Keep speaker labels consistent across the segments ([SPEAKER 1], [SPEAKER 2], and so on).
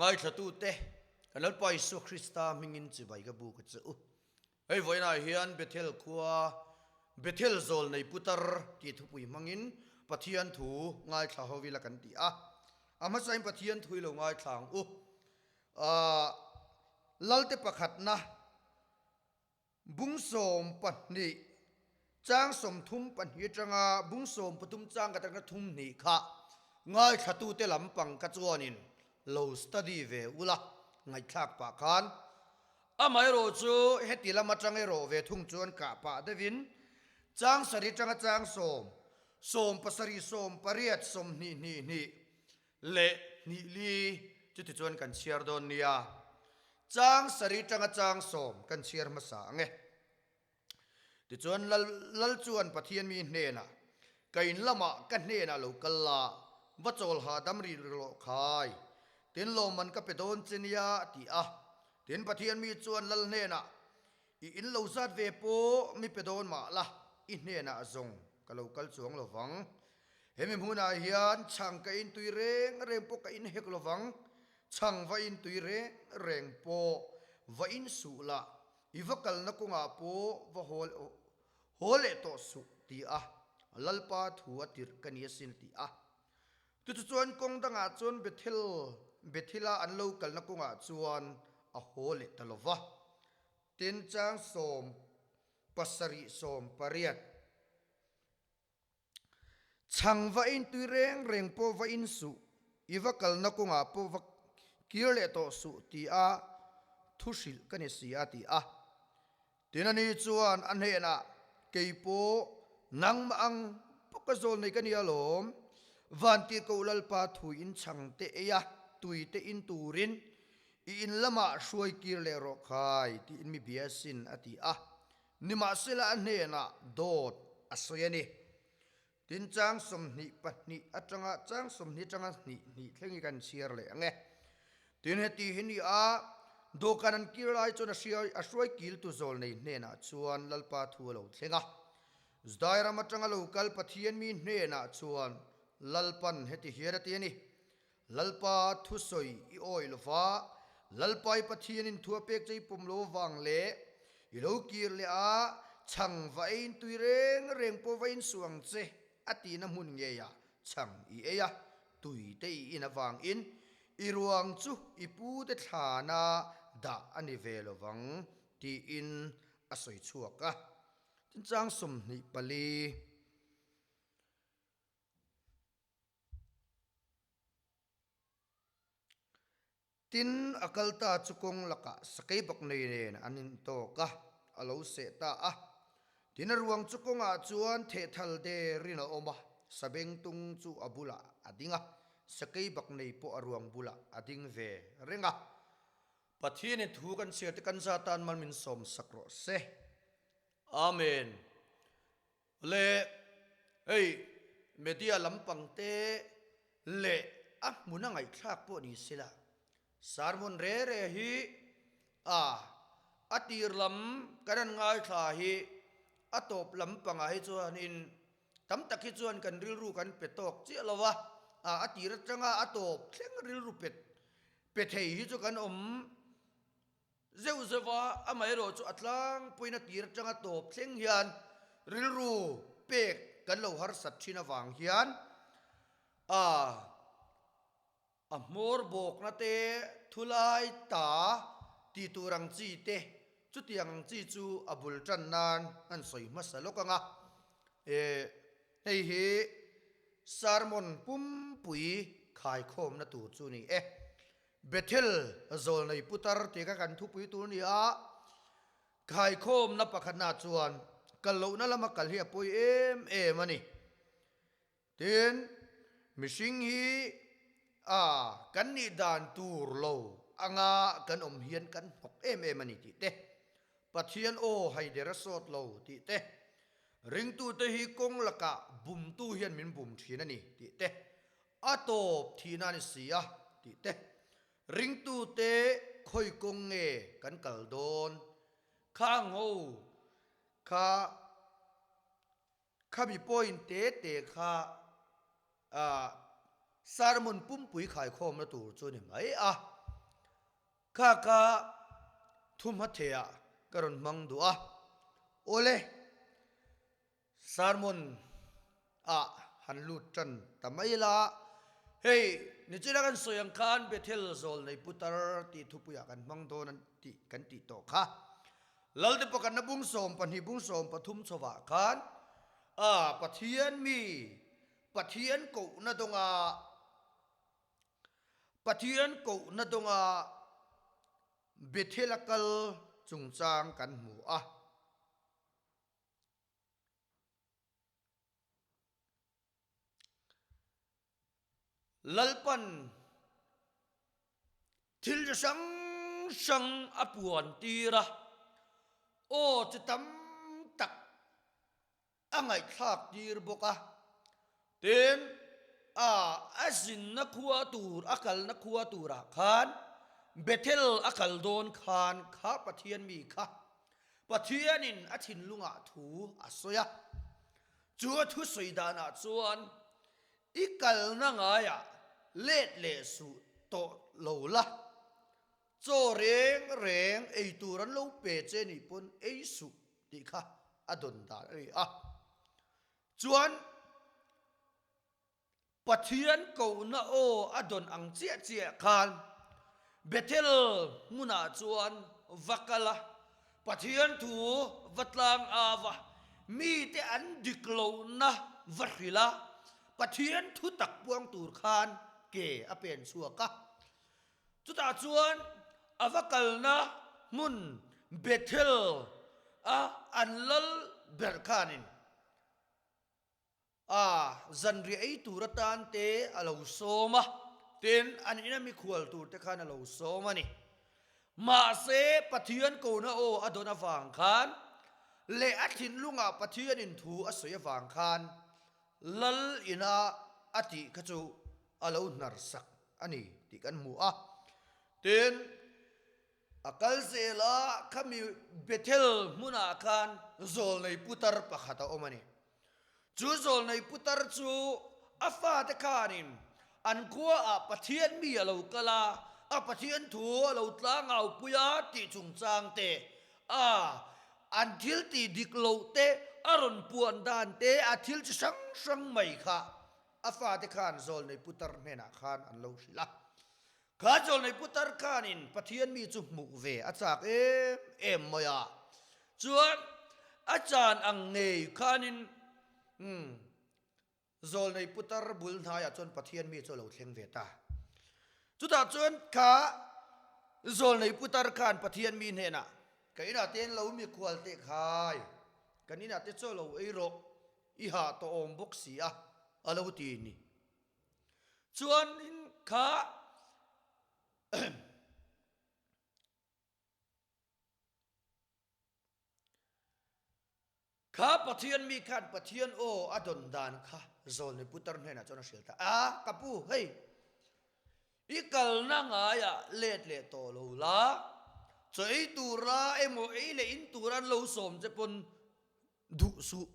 [SPEAKER 1] Ngaithlatute, kan Lalpa Isua Krista hmingin chibai ka bu ka che u. Hei vawiinah hian Bethel khua, Bethel zawl nei putar tih thupui hmangin Pathian thu ngaithla ho ila kan ti a. A hmasain Pathian thu i lo ngaithla ang u. Lalte pakhatna. Bung 12 chang 32 atanga bung 13 chang ka takna thum hnih kha ngaithlatute lampang ka chuanin lo study ve ula ngaihthlak pah khan amaherawh chu heti lam atang erawh ve thung chuan kah pah deuhin chang sarih atanga chang sawm, 70, 80, 20 hnih hnih leh hnih li chuti chuan kan chhiar dawn nia. Chang sarih tanga chang sawm kan chhiar hmasa ang e. Tichuan Lal Lal chuan Pathian mi hnenah, Ka in lamah ka hnenah lo kal la, va chawl hahdam rih rawh khai, tin lawmman ka pe dawn che nia a ti a. Tin Pathian mi chuan Lal hnenah, I in lo zat ve pawh mi pe dawn mah la, i hnenah zawng ka lo kal chuang lo vang. Hemi hmunah hian chhang ka in tui reng reng pawh ka in hek lo vang, Chhang va in tui reng reng pawh va in suh la, i va kalna kawngah pawh va haw haw leh tawh suh ti a, Lalpa thu a tirh ka ni asin ti a. Chuchu chuan kawng dangah chuan Bethel Bethela an lo kalna kawngah chuan a haw leh ta lo va. Tin chang 70 80. Chhang va in tui reng reng pawh va in suh, i va kalna kawngah pawh va kir leh tawh suh ti a thu hrilh ka ni si a ti a. Tin ani chuan a hnenah, Kei pawh nangmah ang pawh ka zawl nei ka ni alawm, Vantirhkoh Lalpa thu in chhang te ei a, tui te in turin i in lamah hruai kir leh rawh khai tiin mi bia sin a ti a. Nimahsela a hnenah dawt a sawi a ni. Tin chang 22 atanga chang 20 atanga hnih hnih thleng hi kan chhiar leh ang e. Tin heti hi ni a, dawhkan an kir lai chuan a hria a hruai kiltu zawl nei hnenah chuan Lalpa thu a lo thleng a. Zdai ram atanga lo kal Pathian mi hnenah chuan Lalpan heti hian a ti a ni, Lalpa thusawi i awi lo va, Lalpa i Pathianin thu a pek che i pawm lo vang leh i lo kir leh a, chhang va eiin tui reng reng pawh va insuh ang che a tihna hmun ngeiah chhang i ei a, tui te i in avangin i ruang chu i pute thlana dah a ni ve lo vang tiin a sawi chhuak a. Chang 24. Tin, a kal ta chu kawng lakah sakei bak nei nen an intawk a, a lo seh ta a. Tin, a ruang chu kawngah chuan thehthal derin a awm a, sabengtung chu a bulah a ding a, sakei bak nei pawh a ruang bulah a ding ve reng a. Pathianin thu kan chhiar te kan za tan mal min sawmsak rawh se. Amen. Le hei media lampang te leh a hmun a ngaihthlak pawh ni sela sermon re re hi a a tir lam kan han ngaithla hi a tawp lampangah hi chuanin tam tak hi chuan kan rilru kan pe tawk chiah lo a, a tir atanga a tawp thleng rilru pe pe thei hi chu kan awm. Zeuh zeuh a, amaherawh chu a tlangpuiin a tir atanga tawp thleng hian rilru pek kan lo harsat thin avang hian a a hmawr bawkna te, thulai ta tih tur ang chi te, chutiang ang chi chu a bul tan nan an sawi hmasa lawk ang a. E hei hi sermon pumpui khaikhawmna tur chu a ni e. Bethel zawlnei putar tih kha kan thupui tur a ni a, khaikhawmna pakhatna chuan kal lohna lama kal hi a pawi em em a ni. Tin, mihring hi a kan nih dan tur lo anga kan awm hian kan hnawk em em a ni tih te, Pathian aw haider a sawt lo tih te, ringtute hi kawng lakah bumtu hian min bum thin a ni tih te, A tawp thihna a ni si a tih te, ringtute khawi kawng nge kan kal dawn? Khang ho kha khami point te te kha sermon pumpui khaikhawmna tur chu a ni mai a. Kha kha thu hmatheiah ka rawn hmang duh a. Awle, sermon ah han lut tan ta mai la. Hei, nichina kan sawi ang khan Bethel zawl nei putar tih thupuiah kan hmang dawn an tih kan tih tawh kha. Lalte pakhatna bung 12 bung 13 chhovah khan a Pathian mi Pathian kohna dawnga Pathian kohna dawnga Bethel a kal chungchang kan hmu a. Lalpan thil chi hrang hrang a puan tir a, aw chi tam tak a ngaihthlak tir bawk a. Tin, a a zinna khua tur, a kalna khua turah khan Bethel a kal dawn khan kha Pathian mi kha Pathianin a thinlungah thu a sawi a. Chu a thusawi danah chuan i kalna ngaiah let leh suh tawh lo la, chaw reng reng ei tur an lo pe che nih pawn ei suh tih kha a dawn dan a ni a. Chuan Pathian kohna aw a dawn ang chiah chiah khan Bethel hmunah chuan va kal a, Pathian thu va tlang av a, mite an dik lohna va hrilh a, Pathian thu tak puang tur khan ke a pen chhuak a. Chutah chuan a va kalna hmun Bethel a an lal ber khanin A, zanriah ei tur atan te a lo sawm a, tin, an ina mikhual tur te khan a lo sawm a ni. Mahse, Pathian kohna aw a dawn avang khan leh a thinlungah Pathianin thu a sawi avang khan Lal ina a tih kha chu a lo hnar sak a ni tih kan hmu a. Tin, a kal zel a, khami Bethel hmunah khan zawlnei putar pakhat a awm a ni. Chu zawlnei putar chu a fate khanin an khuaah Pathian mi a lo kal a, a Pathian thu a lo tlangaupui a tih chungchang te, a an thil tih dik loh te, a rawn puan dan te, a thil chi hrang hrang mai kha a fate khan zawlnei putar hnenah khan an lo hrilh a. Kha zawlnei putar khanin Pathian mi chu hmuh ve a chak em em mai a, chuan a chan ang ngei khanin umm zawlnei putar bul hnaiah chuan Pathian mi chu a lo thleng ve ta. Chutah chuan kha zawlnei putar khan Pathian mi hnenah, Ka inah te an lo mikhual teh khai, kan inah te chaw lo ei rawh, i hah tawh awm bawk si a, a lo ti ni. Chuanin kha kha Pathian mi khan Pathian aw a dawn dan kha Zawlnei Putar hnenah chuan a hrilh ta a, ka pu hei i kalna ngaiah let leh tawh lo la, chaw ei tura emaw ei leh in tura an lo sawm che pawn duh suh.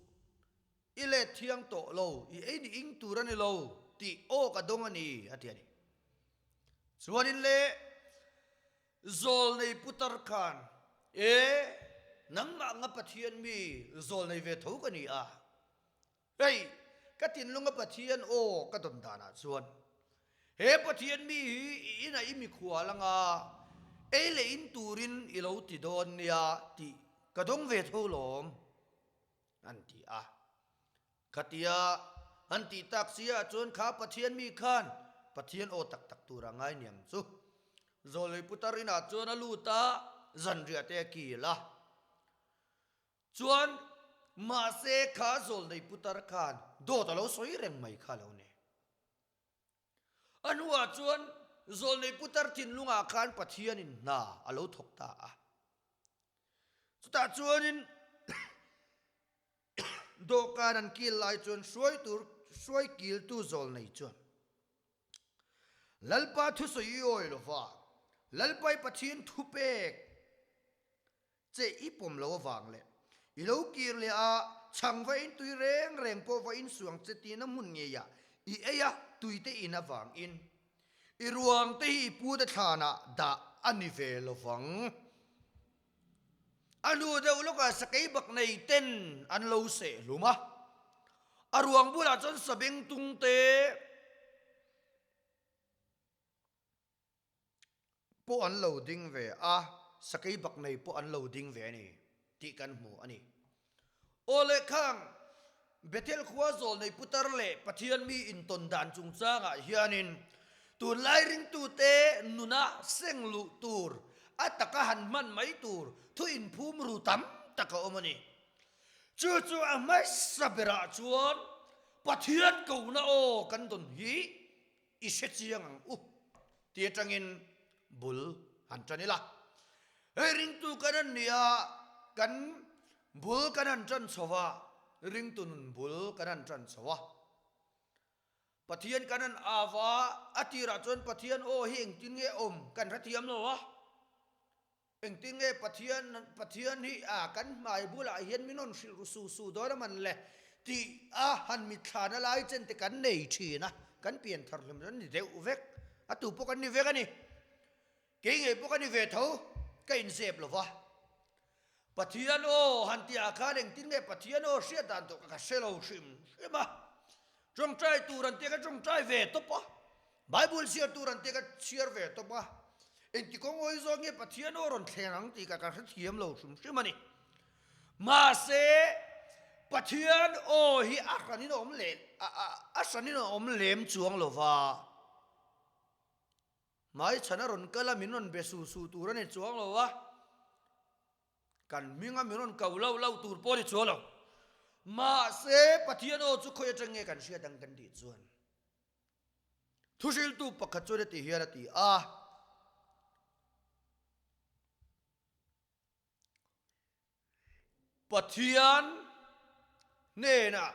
[SPEAKER 1] I let thiang tawh lo, i ei ni ing tur a ni lo tih aw ka dawng a ni, a ti a ni. Chuanin le Zawlnei putar khan, E, nangmah anga Pathian mi zawlnei ve tho ka ni a, hei ka thinlunga Pathian aw ka dawn danah chuan he Pathian mi hi i inah i mikhual anga ei leh in turin i lo ti dawn nia tih ka dawng ve tho lawm. An ti a. Khatia an tih tak si ah chuan kha Pathian mi khan Pathian aw tak tak tur a ngai niang chu. Zawlei putar inah chuan a lut a, zanriah te a kil a. Chuan mahse kha zawlnei putar khan dawt a lo sawi reng mai kha lo ni. A hnuah chuan zawlnei putar thinlungah khan Pathianin hna a lo thawk ta a. Chutah chuanin dawhkan an kil lai chuan hruai tur hruai kiltu zawlnei chuan Lalpa thusawi i awi lova, Lalpai Pathian thupek che i pawm lo avang leh i lo kir leh a, chhang va in tui reng reng pawh va insuang che tina hmun ngeiah i ei a, tuite in avangin i ruangte hi i pute thlanah dah. a ni ve lo vang. A hnu deuh lawkah sakeibak nei ten an lo seh hlum a, a ruang bulah chuan sabengtung te pawh an lo ding ve a, sakeibak nei pawh an lo ding ve a ni tih kan hmu a ni. Aw leh khang, Bethel khua zawlnei putar leh Pathian mi intawn dan chungchangah hianin tunlai ringtute nuna seng luh tur, a taka han hman mai tur thu inphum ru tam tak a awm a ni. Chu chu a hmasa berah chuan Pathian kohna aw kan dawn hi i hre chiang ang u ti atangin bul han tan ila. Hei ringtu kan an nia, kan bul kan han tan chho va, ringtu nun bul kan han tan chho a. Pathian kan han av a, a tirah chuan Pathian aw hi engtin nge awm kan hrethiam lo a. Engtin nge Pathian Pathian hi a kan hmai bulah hian min rawn hrilh ru su su dawn a man le tih a han mitthlana lai chen te kan nei thin a, kan pian thar hlem chuan ni deuh vek, a tu pawh kan ni vek a ni. Kei ngei pawh ka ni ve tho, ka inzep lo va. Pathian aw han tih ah khan engtin nge Pathian aw hriat dan tawh ka hre lo hrim hrim a. Tawngtai tur an tia ka tawngtai ve tawp a, Bible chhiar tur an tia ka chhiar ve tawp a, engti kawng awi zawk nge Pathian aw rawn thleng ang tih ka ka hrethiam lo hrim hrim a ni. Mahse, Pathian aw hi a hranin a awm leh a hranin a awm lem chuang lo va, hmaichhan a rawn kal a min rawn be su su tur a ni chuang lo va. Kan hminga min rawn ko lo lo tur pawh ni chuan lo. Mahse, Pathian aw chu khawi atang nge kan hriat ang kan tih chuan thuhriltu pakhat chuan heti hian a ti a. Pathian hnenah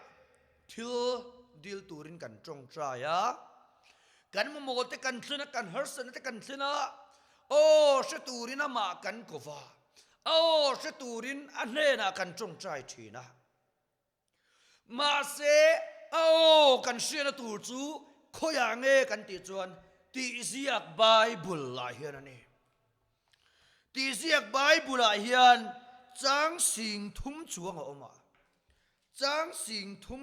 [SPEAKER 1] thil dil turin kan tawngtai a, kan mamawh te kan thlen a, kan harsatna te kan thlen a, aw hre turin amah kan ko va, aw hre turin a hnenah kan tawngtai thin a. Mahse, a aw kan hriatna tur chu khawiah nge kan tih chuan tihziak Bible ah hian a ni. Tihziak Bible ah hian chang sing thum chuang a awm a, chang sing thum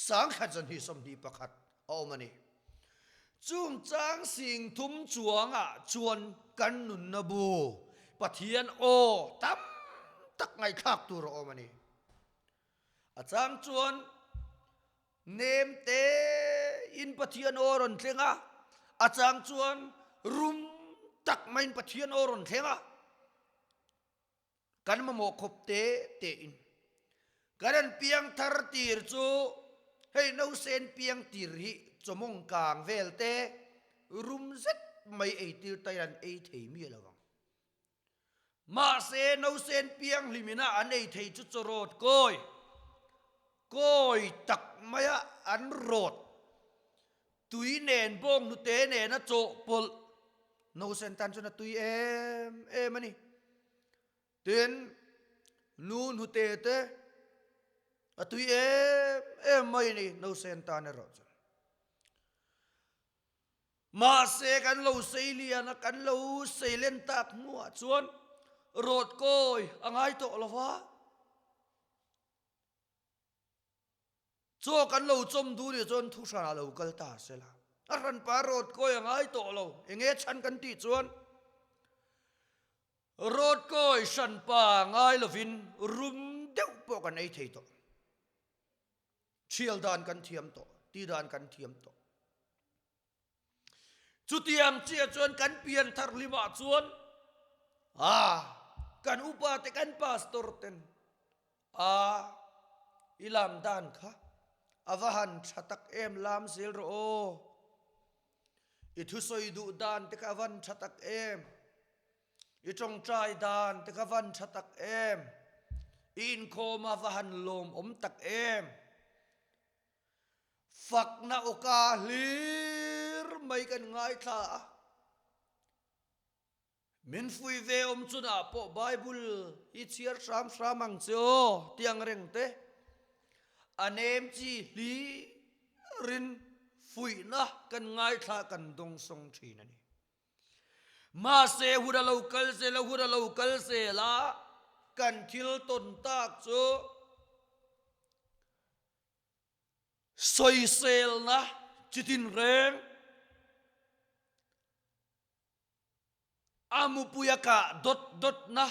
[SPEAKER 1] sangkhat zanhnih 21 a awm a ni. Chung chang sing thum chuangah chuan kan nunna bu Pathian aw tam tak ngaihthlak tur a awm a ni. A chang chuan nem tein Pathian aw a rawn thleng a, a chang chuan rum tak maiin Pathian aw a rawn thleng a. Kan mamawh khawp te tein kan an piang thar tir chu hei nausen piang tir hi chawmawng kang vel te rum zet mai ei tir ta hian an ei thei miah lo ang. Mahse, nausen pianghlimina an ei thei chu chaw rawt kawi, kawi tak maia an rawt tui nen bawng hnute nena chawhpawlh nausen tan chuan a tui em em a ni. Tin, nu hnute te a tui em em mai a ni nausen tan erawh chuan. Mahse kan lo sei lian a, kan lo sei len tak hnuah chuan rawt kawi a ngai tawh lo va. Chaw kan lo chawm duh nih chuan thu hranah lo kal ta se la. A hranpa rawt kawi a ngai tawh lo. Enge chhan kan tih chuan rawt kawi hranpa ngai lovin rum deuh pawh kan ei thei tawh. Thial dan kan thiam tawh, ti dan kan thiam tawh. Chutiang chiah chuan kan pian thar hlimah chuan a kan upa te kan pastor ten a i lam dan kha a va han tha tak em lam zel rawh aw. I thusawi duh dan te kha a van tha tak em. I tawngtai dan te kha van tha tak em. I inkhawm a va han lawmawm tak em. Fakna awka hlir mai kan ngaithla a. Min fui ve awm chunah pawh Bible hi chhiar hram hram ang che aw tih ang reng te. A nem chi hlirin fuihna kan ngaithla kan dawngsawng thin a ni. Mahse hun a lo kal zel a, hun a lo kal zel a, kan thil tawn tak chu sawiselna chitin reng A mupui a kah dawt dawt na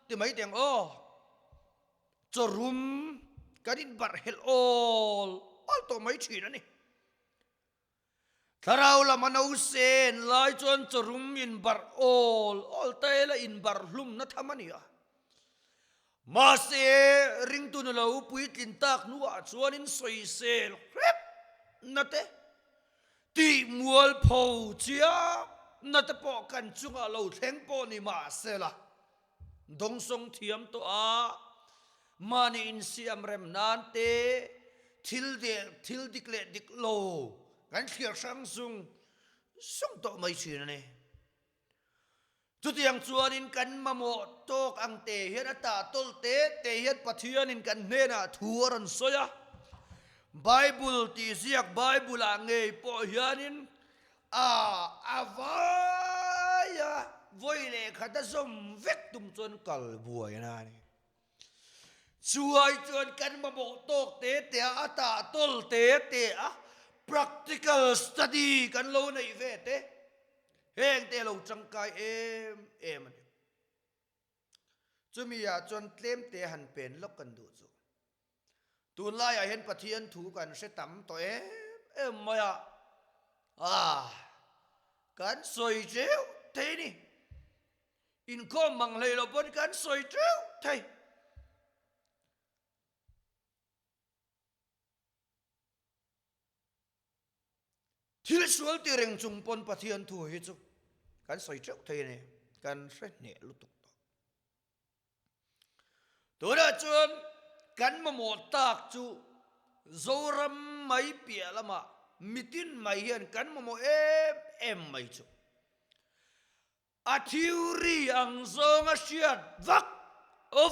[SPEAKER 1] ti mai teng aw. Chawrum kan inbarh helh awl awl tawh mai thin a ni. Thlarau lam a no sen lai chuan chawrum inbarh awl awl ta ila inbarh hlum na tham a ni a. Mahse ringtu ni lo puitlin tak hnuah chuan in sawisel hrep na te Tih mualpho chiahna te pawh kan chungah lo thleng pawh ni mahsela, dawngsawng thiam tawh a, mahni insiam rem nan te thil thil dik leh dik lo kan thliar hrang zung zung tawh mai thin a ni. Chutiang chuanin kan mamawh tawk ang te hian a tah tawlh te te hian Pathianin kan hnenah thu a rawn sawi a. Bible tih ziak Bible-ah ngei pawh hianin a a vaia vawi leh khat a zawm vek tum chuan kal buai a ni. Chuai chuan kan mamawh tawk te te a, a tah tawlh te te a, practical study kan lo neih ve te. Heng te lo tangkai em em a ni. Chumi ah chuan tlem te han pen lawk kan duh chu. Tunlai ah hian Pathian thu kan hre tam tawh em em mai a, ah kan sawi teuh thei ni. Inkhawm mang hlei lo pawn kan sawi teuh thei. Thil sual ti reng chung pawn Pathian thu hi chu kan sawi teuh thei a ni, kan hre hneh lutuk tawh. Tunah chuan kan mamawh tak chu Zoram mai piah lamah mitin mai hian kan mamawh em em mai chu. A theory ang zawnga hriat vak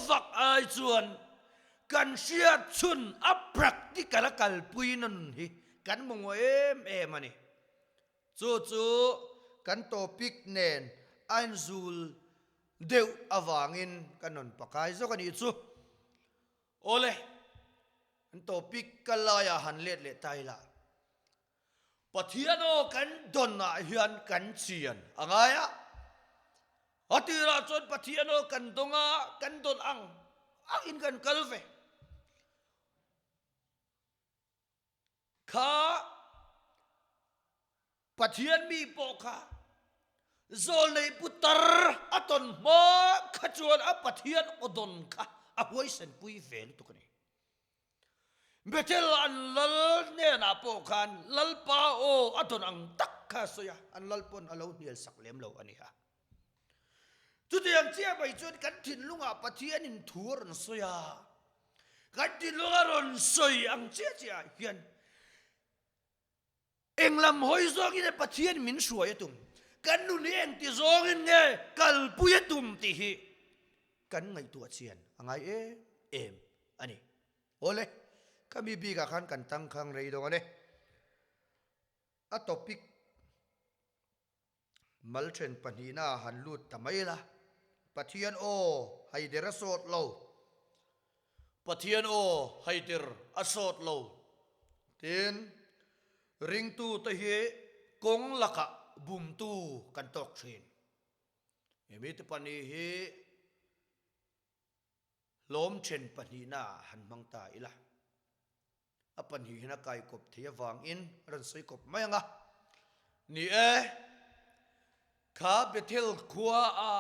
[SPEAKER 1] vak ai chuan kan hriat chhun a practical a kalpui nun hi kan mamawh em em a ni. Chu chu kan topic nen a inzul deuh avangin ka rawn pakai zawk a nih chu. Awle, kan topic kal laiah han let leh ta ila. Pathian aw kan dawn ah hian kan chian a ngai a, a tirah chuan Pathian aw kan dawng a, kan dawn ang ang in kan kal ve. Kha Pathian mi pawh kha zawlnei putar a tawn hma kha chuan a Pathian aw dawn kha a huaisenpui ve lutuk a ni. Bethel an lal hnenah pawh khan Lalpa aw a dawn ang tak kha a sawi a, an lal pawn a lo hnial sak lem lo a ni a. Chutiang chiah mai chuan kan thinlungah Pathianin thu a rawn sawi a, kan thinlung a rawn sawi ang chiah chiah hian Eng lam hawi zawngin nge Pathian min hruai a tum? Kan nun hi engti zawngin nge kalpui a tum tih hi kan ngaihtuah chian a ngai em em a ni. Awle, khami bikah khan kan tangkhang rei dawn a ni. A topic Mal then pahnihna ah han lut ta mai la, Pathian aw haider a sawt lo, Pathian aw haider a sawt lo. Tin, ringtute hi kawng lakah bumtu kan tawk thin. He mite pahnih hi hlawm then pahnihna ah han hmang ta ila. A pahnihin a kai kawp thei avangin a rawn sawi kawp mai ang a. Ni e, kha Bethel khua a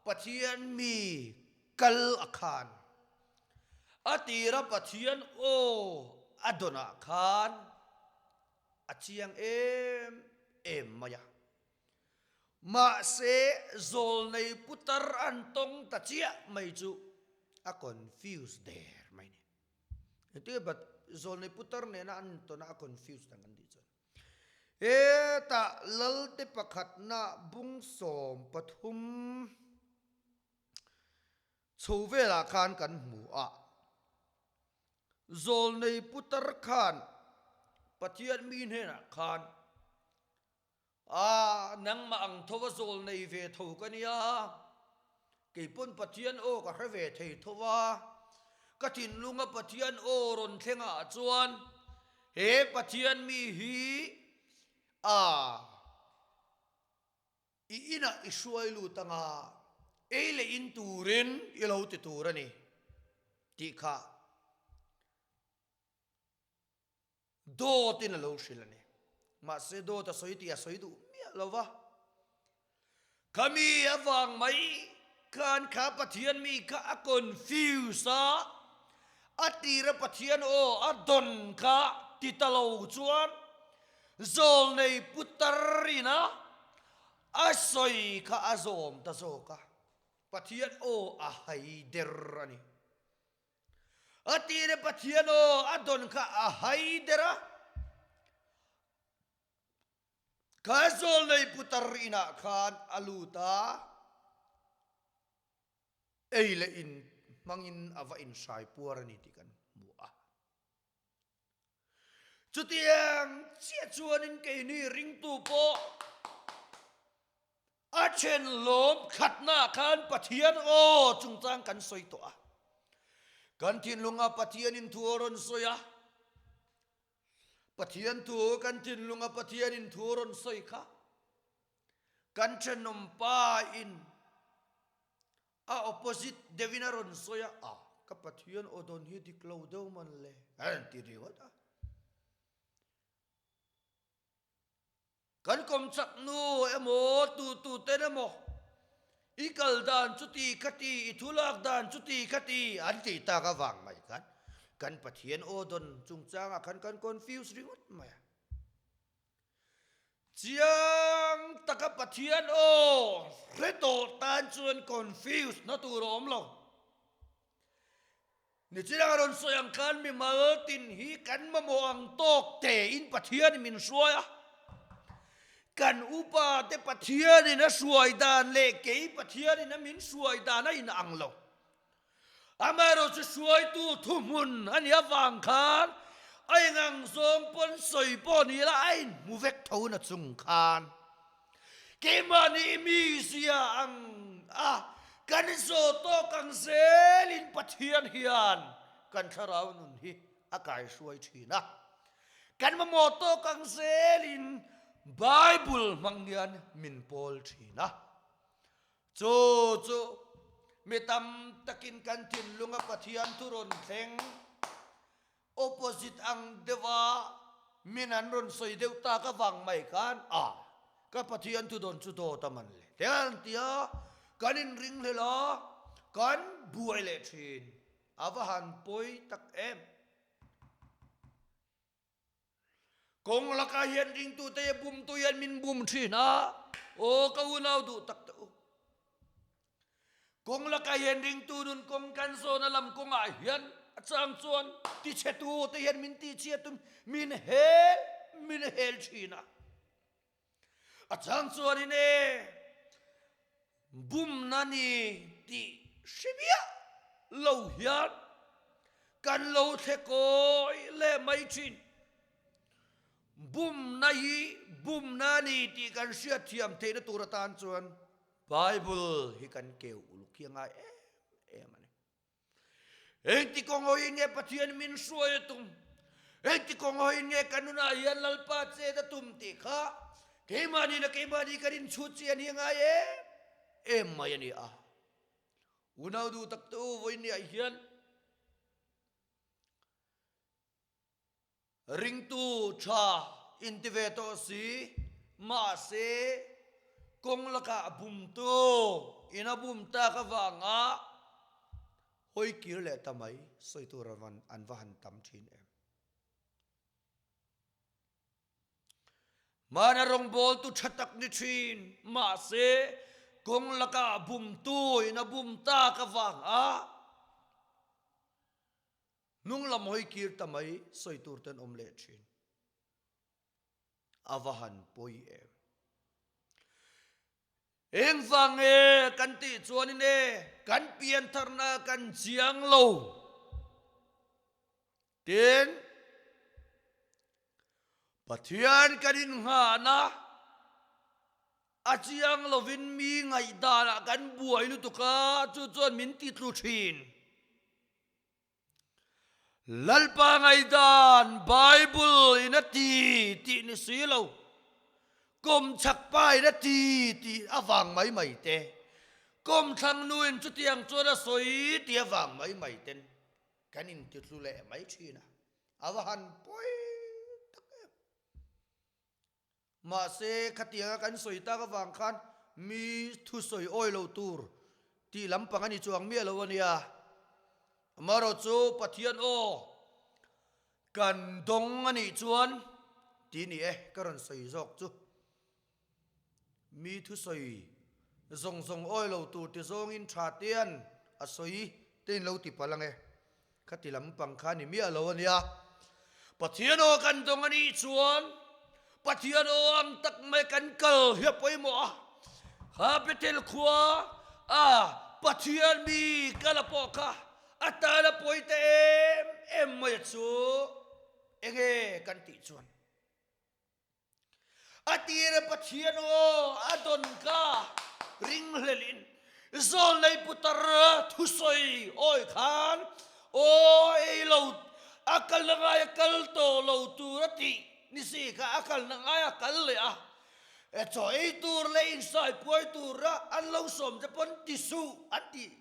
[SPEAKER 1] Pathian mi kal a khan, a tira Pathian aw a dawnah khan a chiang em em mai a. Mahse, zawlnei putar an tawng ta chiah mai chu a confuse der mai ni. Heti bat zawlnei putar nena an intawn a, a confused ang an tih chuan. Hetah Lalte pakhatna bung 13 chho velah khan kan hmu a, zawlnei putar khan Pathian mi hnenah khan. A, nangmah ang tho a zawl nei ve tho ka nia, kei pawn Pathian aw ka hre ve thei tho a, ka thinlunga Pathian aw rawn thlengah chuan he Pathian mi hi a i inah i hruai lut anga ei leh in turin i lo ti tur a ni tih kha Dawtin a lo hrilh a ni. Mahse dawt a sawi tih a sawi duh miah lo va. Khami avang mai khan kha Pathian mi kha a confuse a, a tira Pathian aw a dawn kha ti ta lo chuan zawlnei putar ina a sawi kha a zawm ta zawk a, Pathian aw a hai der a ni. A tire Pathian aw a dawn kha a hai der a, kha zawlnei putar inah khan a lut a, ei leh in hmangin a va inhrai puar a ni tih kan hmu a. Chutiang chiah chuanin keini ringtu pawh A then lawm khatnaah khan Pathian aw chungchang kan sawi tawh a. Kan thinlunga Pathianin thu a rawn sawi a. Pathian thu kan thinlunga Pathianin thu a rawn sawi kha kan thenawm pa in a opposite deuhin a rawn sawi a, a ka Pathian aw dawn hi dik lo deuh man le a rawn ti ringawt a. Kan kawmchak nu emaw tu tu ten emaw i kal dan chuti kha ti, i thu lak dan chuti kha ti an tih tak avang mai khan kan Pathian aw dawn chungchangah khan kan confuse ringawt mai a. Chiang taka Pathian aw hre tawh tan chuan confuse na tur a awm lo. Nichina ka rawn sawi ang khan mimal tin hi kan mamawh ang tawk tein Pathianin min hruai a, kan upa te Pathianin a hruai dan leh kei Pathianin a min hruai dan a inang lo. Amaherawh chu hruaitu thuhmun a nih avang khan a ingang zawng pawn sawi pawh ni ila a inhmu vek tho na chung khan Keimahni mizia ang a kan zawh tawk ang zelin Pathian hian kan thlarau nun hi a kaihruai thin a. Kan mamawh tawk ang zelin Bible hmang hian min pawl thin a. Chu chu mi tam takin kan thinlunga Pathian thu rawn thleng. Opposite ang deuha min an rawn sawi deuh tak avang mai khan a ka Pathian thu dawn chu dawt a man le te an ti a, kan inring hlel a, kan buai leh thin a va han pawi tak em. Kawng lakah hian ringtute hi bumtu hian min bum thin a, aw ka unau duh tak teh u. Kawng lakah hian ringtu nun kawng kan zawna lam kawngah hian a chang chuan tichhetu te hian min tihchhiat in min hel min hel thin a. A chang chuanin e bumna ni tih hre miah lo hian kan lo thle kawi leh mai thin. Bumna hi bumna ni tih kan hriatthiam theihna tur atan chuan Bible hi kan keu uluk hi a ngai em em a ni. Engti kawng hawiin nge Pathian min hruai a tum? Engti kawng hawiin nge kan nunah hian Lalpa chet a tum tih kha keimahni leh keimahni kan inchhut chian hi a ngai em em mai a ni a. Unau duh tak te u vawiinniah hian Ringtu tha inti ve tawh si, mahse kawng lakah bumtu in a bum tak avanga hawi kir leh ta mai sawi tur an va han tam thin em. Hmana rawngbawltu tha tak ni thin, mahse kawng lakah bumtu in a bum tak avanga Hnung lam hawi kir ta mai sawi tur ten awm leh thin. A va han pawi em. Engvang nge kan tih chuanin e kan piantharna kan chiang lo. Tin, Pathian kan innghahna. A chiang lovin mi ngaihdanah kan buai lutuk a, chu chuan min ti tlu thin. Lalpa ngaihdan Bible in a ti tih ni si lo, kawmchhak pa in a ti tih avang mai mai te, kawmthlang nu in chutiang chuan a sawi tih avang mai mai ten kan intitlu leh mai thin a, a va han pawi tak em. Mahse, khatianga kan sawi tak avang khan mi thusawi awi lo tur tih lampang a ni chuang miah lo a nia. Amaherawh chu Pathian aw kan dawng a nih chuan tih ni e ka rawn sawi zawk chu. Mi thusawi zawng zawng awi lo tur ti zawngin tha tean a sawi te in lo ti palh ang e. Khati lampang kha ni miah lo a nia. Pathian aw kan dawng a nih chuan Pathian aw ang tak mai kan kal hi a pawimawh a. Kha Bethel khua a Pathian mi kal a pawh kha a tan a pawi ta em em mai a chu enge kan tih chuan. A tira Pathian aw a dawn ka ringhlelin zawlnei putar thusawi awi khan aw ei lo a kalna ngai a kal tawh lo tur a tih ni si kha a kalna ngai a kal leh a, chaw ei tur leh insai puai tura an lo sawm te pawn ti suh an tih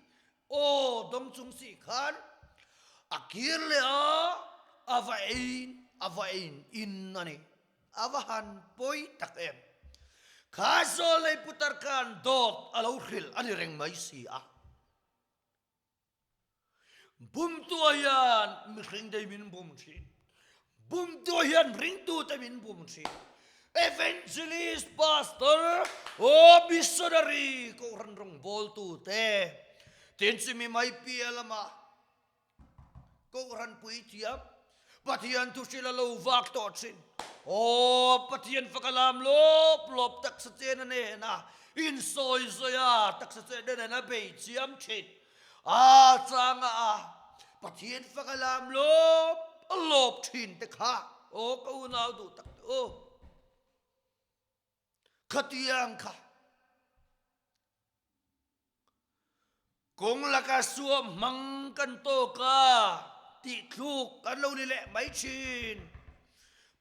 [SPEAKER 1] Aw dawng chung si khan a kir leh a, a va ein a va ein in a ni. A va han pawi tak em. Kha zawlei putar khan dawt a lo hrilh a ni reng mai si a. Bumtua hian mihring te min bum thin. Bumtua hian ringtute min bum thin. Evangelist, pastor, aw missionary kohhran rawngbawltute tin chumi mai piah lamah kohhran puithiam Pathian thuhril a lo vak tawh thin. Aw Pathian faka lam lawp lawp taksa chena nena insawi zawi a taksa chena nena bei chiam thin. A changa a Pathian fak a lam lawp a lawp thin te kha aw ka unau duh tak te u. Khatiang kha kawng laka suam hmang kan tawk a tih thluk kan lo ni leh mai thin.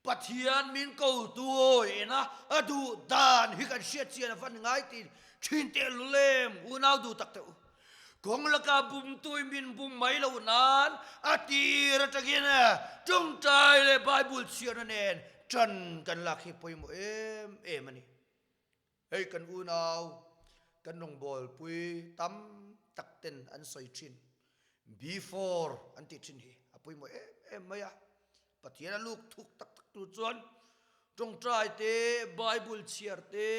[SPEAKER 1] Pathian min ko tuawi ina a duh dan hi kan hriat chian a van ngai tih thin teh lulem unau duh tak teh u. Kawng laka bumtui min bum mai loh nan a tir atangin tawngtai leh Bible chhiarna nen tan kan lak hi pawimawh em em a ni. Hei kan unau kan rawngbawlpui tam tak ten an sawi thin before an tih thin hi a pawimawh em em mai a. Pathian a luk thuk tak tak tur chuan tawngtai te, Bible chhiar te,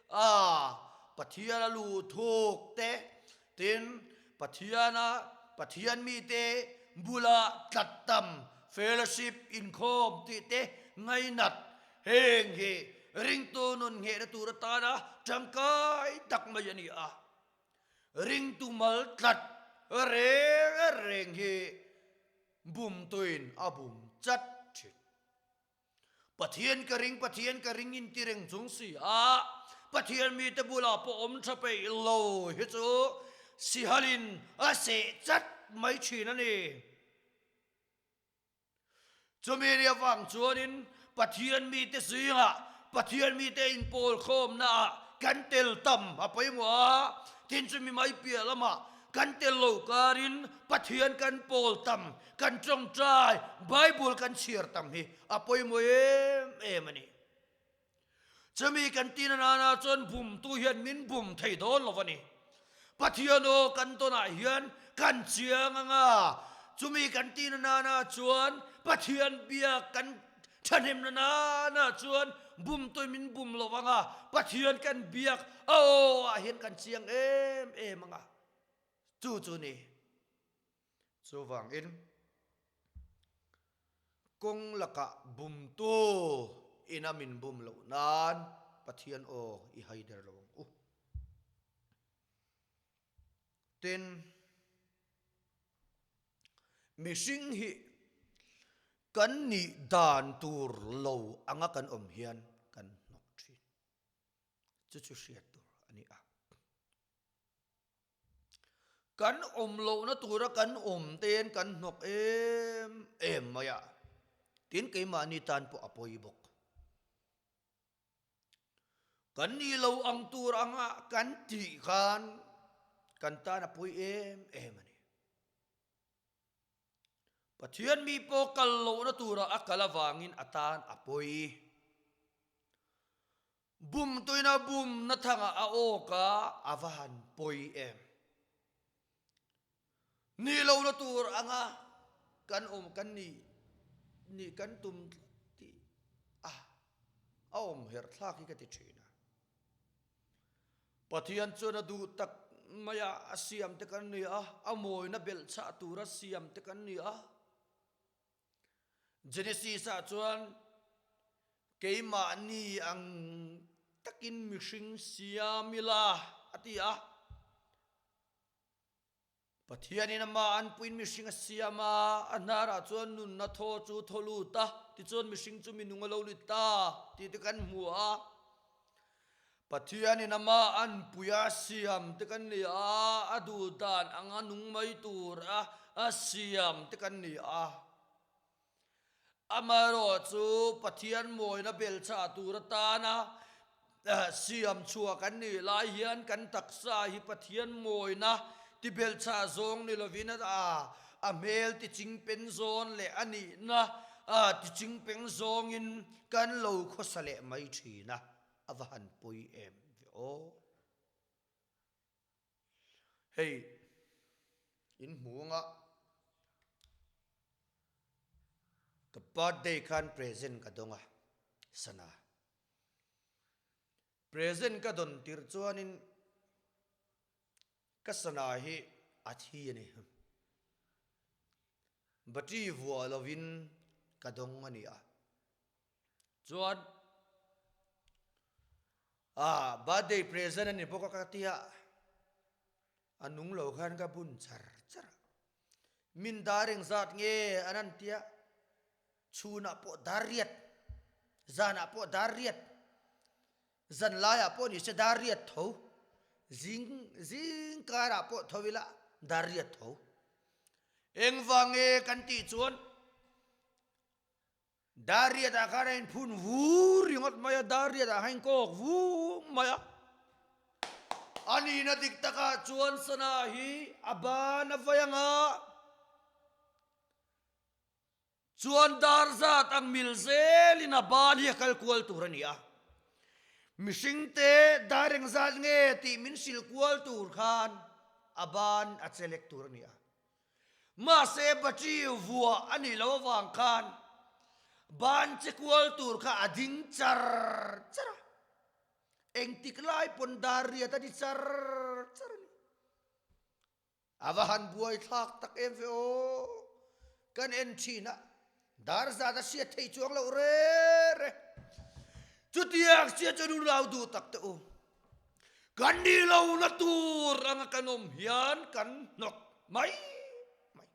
[SPEAKER 1] a Pathian a luh thuk te, tin Pathian a Pathian mite bula tlat tam fellowship inkhawm tih te ngainat heng hi ringtu nun nghehna tur atana tangkai tak mai a ni a. Ringtu mal tlat reng reng hi Bumtuin a bum chat thin. Pathian ka ring, Pathian ka ring in ti reng chung si a, Pathian mite bulah pawh awm tha peih lo hi chu sihalin a seh chat mai thin a ni. Chumi ri avang chuanin Pathian mite zingah, Pathian mite inpawlkhawmnaah kan tel tam a pawimawh a, tin chumi mai piah lamah Kan tel lo karin Pathian kan pawl tam, kan tawngtai, Bible kan chhiar tam hi a pawimawh em em a ni. Chumi kan tin anana chuan bumtu hian min bum thei dawn lo a ni. Pathian aw kan tawnah hian kan chiang anga, chumi kan tin anana chuan Pathian biak kan thahnemna nana chuan bumtu min bum lo anga, Pathian kan biak a aw ah hian kan chiang em em anga. Chu chu ni. Chuvangin kawng lakah bumtu ina min bum loh nan Pathian aw i haider lo ang u. Tin, mihring hi kan nih dan tur lo anga kan awm hian kan hnawk thin. Chu chu hriat tur a ni a. Kan awm lohna tura kan awm te'n kan hnawk em em mai a, tin keimahni tan pawh a pawi bawk. Kan nih lo ang tur anga kan tih khan kan tan a pawi em em a ni. Pathian mi pawh kal lohna tura a kal avangin a tan a pawi. Bum tuina bumna thangah a awk a, a va han pawi em. Nih lohna tur anga kan awm kan nih nih kan tum tlat tih a a awm herh thlak hi ka ti thin a. Pathian chuan a duh tak maia a siam te kan ni a, a mawina belh chhah tura siam te kan ni a. Genesis ah chuan keimahni ang takin mihring siam ila a ti a. Pathianin amah an puiin mihring a siam a, a hnarah chuan nunna thaw chu thaw lut a, tichuan mihring chu minung a lo lut ta tih te kan hmu a. Pathianin amah an pui a siam te kan ni a, a duh dan anga nung mai tur a a siam te kan ni a. Amaherawh chu Pathian mawina belchah tur atana siam chhuah kan nih lai hian kan taksa hi Pathian mawina ti belchah zawng ni lovin a a hmel ti chingpen zawn leh a nihna ti chingpeng zawngin kan lo khawsa leh mai thin a, a va han pawi em ve aw. Hei in hmuanga ka birthday khan present ka dawng a sana present ka dawn tir chuanin ka sana hi a thi a ni battery vuah lovin ka dawng a ni a Chuan ah birthday present a ni bawk a ka tia a nung lo khan ka bun char char a min dar engzat nge an an tia chhunah pawh dar riat zanah pawh dar riat zan laiah pawh ni se dar riat tho zing zing karah pawh tho ila dar riat tho engvang nge kan tih chuan Dar riatah khan a inphun vur ringawt mai a, dar riatah khan a inkawk vung mai a. A nihna dik takah chuan sana hi a ban a vai ang a, chuan dar zat ang mil zelin a ban hi a kal kual tur a ni a. Mihringte dar engzat nge tih min hrilh kual tur khan a ban a chelek tur a ni a. Mahse battery vuah a nih loh avang khan ban che kual tur kha a ding char char a, engtik lai pawn dar riat a ni char char a ni. A va han buai thlak tak em ve aw, kan en thin a, dar zat a hriat theih chuang loh re re. Chutiang sia chuan u rau duh tak teh u. Kan nih lohna tur anga kan awm hian kan hnawk mai mai.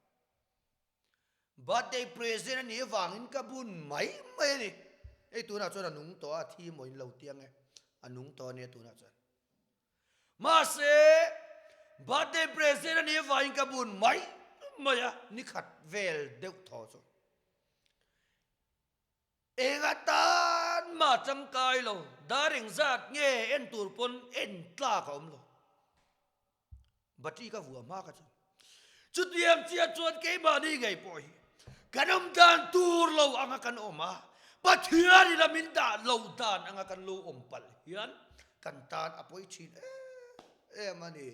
[SPEAKER 1] Birthday present a nih avangin ka bun mai mai a ni. Hei tunah chuan a nung tawh a, a thi maw in lo ti ang e. A nung tawh a nia tunah chuan. Mahse, birthday present a nih avangin ka bun mai mai a, nikhat vel deuh thaw chu. Eng atan mah tangkai lo, dar engzat nge en tur pawn en tlak a awm lo. Battery ka vuah hma ka chuan. Chutiang chiah chuan keimahni ngei pawh hi kan awm dan tur lo anga kan awm a, Pathian ila min dah lo dan anga kan lo awm palh hian kan tan a pawi thin em em a ni.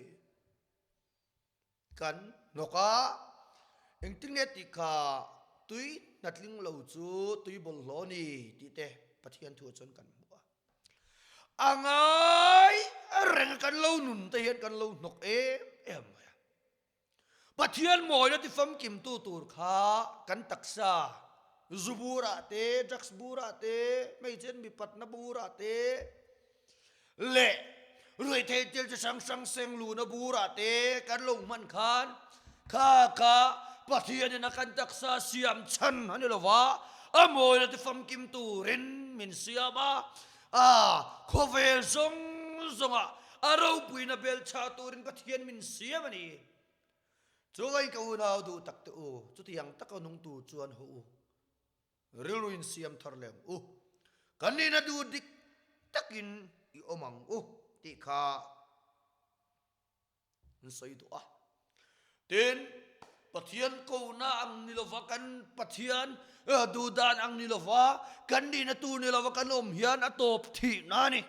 [SPEAKER 1] Kan hnawk a, engtin nge tih kha tui hnatling lo chu tui bawlhhlawh a ni tih te Pathian thu ah chuan kan hmu a. A ngai reng a kan lo nun te hian kan lo hnawk em em mai a. Pathian mawina ti famkimtu tur kha kan taksa zu burah te, drugs burah te, hmeichhe mipatna burah te, leh ruihtheih thil chi hrang hrang seng luna burah te kan lo hman khan kha kha Pathianin a kan taksa siam chhan a ni lova, a mawina ti famkim turin min siam a, a khawvel zawng. zawngah a ropuina belchah turin Pathian min siam a ni. Chuvangin ka unau duh tak te u, chutiang taka nung tur chuan haw u, rilru in siam thar leh ang u, kan nihna duh dik takin i awm ang u tih kha an sawi duh a. Tin, Pathian kohna ang ni lova kan Pathian duh dan ang ni lova kan nihna tur ni lova kan awm hian a tawp thihna a ni.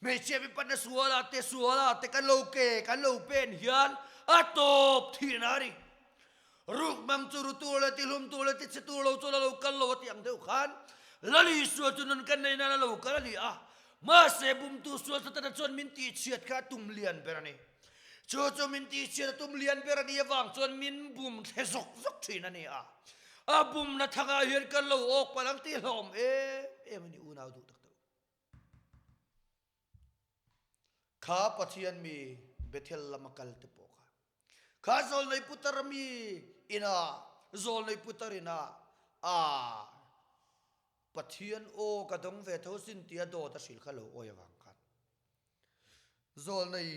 [SPEAKER 1] Hmeichhia mipatna suala te suala te kan lo ke kan lo pen hian a tawp thihna a ni. Rukmang chu ru tur leh tihlum tur leh tichhe tur lo chuan a lo kal lo a tih ang deuh khan Lal Isua chu nun kan neih nan a lo kal a ni a. Mahse bumtu sual Satana chuan min tihchhiat kha a tum lian ber a ni. Chu chu min tihchhiat a tum lian ber a nih avang chuan min bum thle zawk zawk thin a ni a. A bumna thangah hian kan lo awk palh ang tih hlauhawm em em a ni unau duh tak tak. Kha Pathian mi Bethel lama kal te pawh kha kha zawlnei putar mi ina zawlnei putar ina a Pathian aw ka dawng ve tho sin tia dawt a hrilh kha lo awi avang khan zawlnei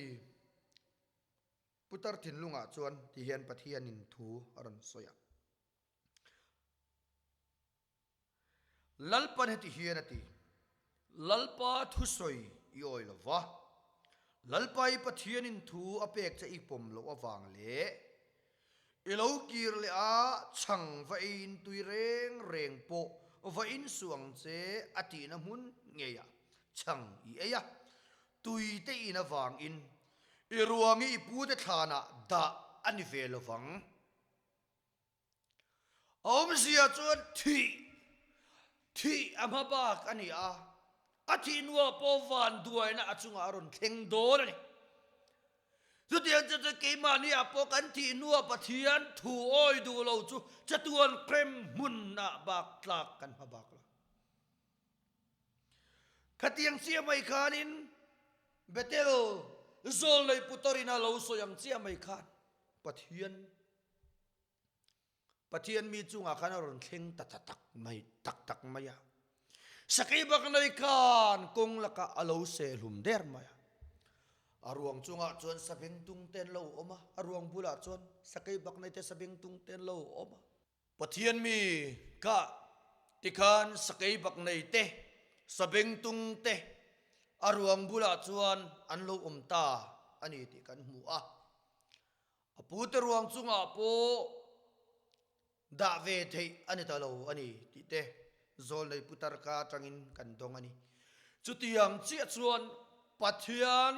[SPEAKER 1] putar thinlungah chuan ti hian Pathianin thu a rawn sawi a. Lalpan heti hian a ti, Lalpa thusawi i awi lo va, Lalpa i Pathianin thu a pek che i pawm loh avang leh i lo kir leh a chhang va eiin tui reng reng pawh va insuh ang che a tihna hmun ngeiah chhang i ei a, tui te in avangin i ruang hi i pute thlanah dah a ni ve lo vang. A awmzia chuan thih, thih a hma bak a ni a, a thih hnuah pawh vanduaina a chungah a rawn thleng dawn a ni. Chutiang chu chu keimahni ah pawh kan thih hnuah Pathian thu awi duh lo chu chatuan krem hmunah bak tlak kan hma bak lo. Khatiang chiah mai khanin Bethel zawlnei putar in a lo sawi ang chiah mai khan Pathian Pathian mi chungah khan a rawn thleng ta ta tak mai tak tak mai a. Sakei bak nei khan kawng lakah a lo seh hlum der mai a. A ruang chungah chuan sabeng tung te an lo awm a, a ruang bulah chuan sakei bak nei te sabeng tung te an lo awm a. Pathian mi kha tikhan sakei bak nei te sabeng tung te a ruang bulah chuan an lo awm ta a ni tih kan hmu a. A pute ruang chungah pawh dah ve theih a ni ta lo a ni tih te Zawlnei putar ka atangin kan dawng a ni. Chutiang chiah chuan Pathian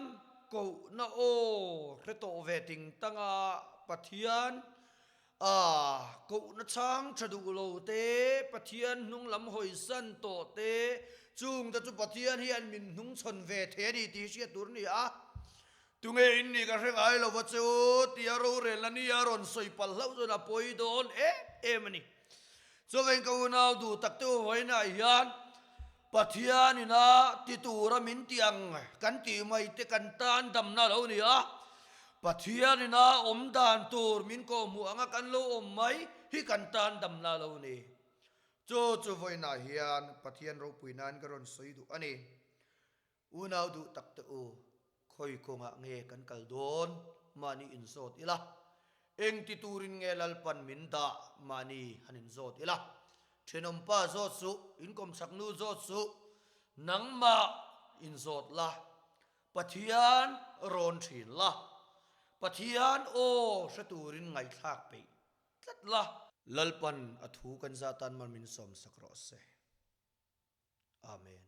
[SPEAKER 1] kohna aw hre tawh ve ting tanga Pathian a kohna chhang tha duh lo te, Pathian hnung lam hawisan tawh te, chungte chu Pathian hian min hnungchhawn ve thei a ni tih hriat tur a ni a. Tunge in nih ka hre ngai lo va che u tia rorelna ni a rawn sawi palh hlauh chuan a pawi dawn em em a ni. Chuvangin ka unau duh tak te u vawiinah hian Pathian ina ti tura min ti ang kan tih mai te kan tan damna lo ni a, Pathian ina awm dan tur min kawhhmuh anga kan lo awm mai hi kan tan damna lo ni. Chu chu vawiinah hian Pathian ropui nan ka rawn sawi duh a ni. Unau duh tak te u, khawi kawngah nge kan kal dawn? Mahni inzawt ila. Eng ti turin nge Lalpan min dah? Mahni han inzawt ila. Thenawmpa zawt suh, inkawmchhak nu zawt suh, nangmah inzawt la, Pathian rawn thin la, Pathian aw hre turin ngaihthlak peih tlat la. Lalpan a thu kan zah tan man min sawmsak rawh se. Amen.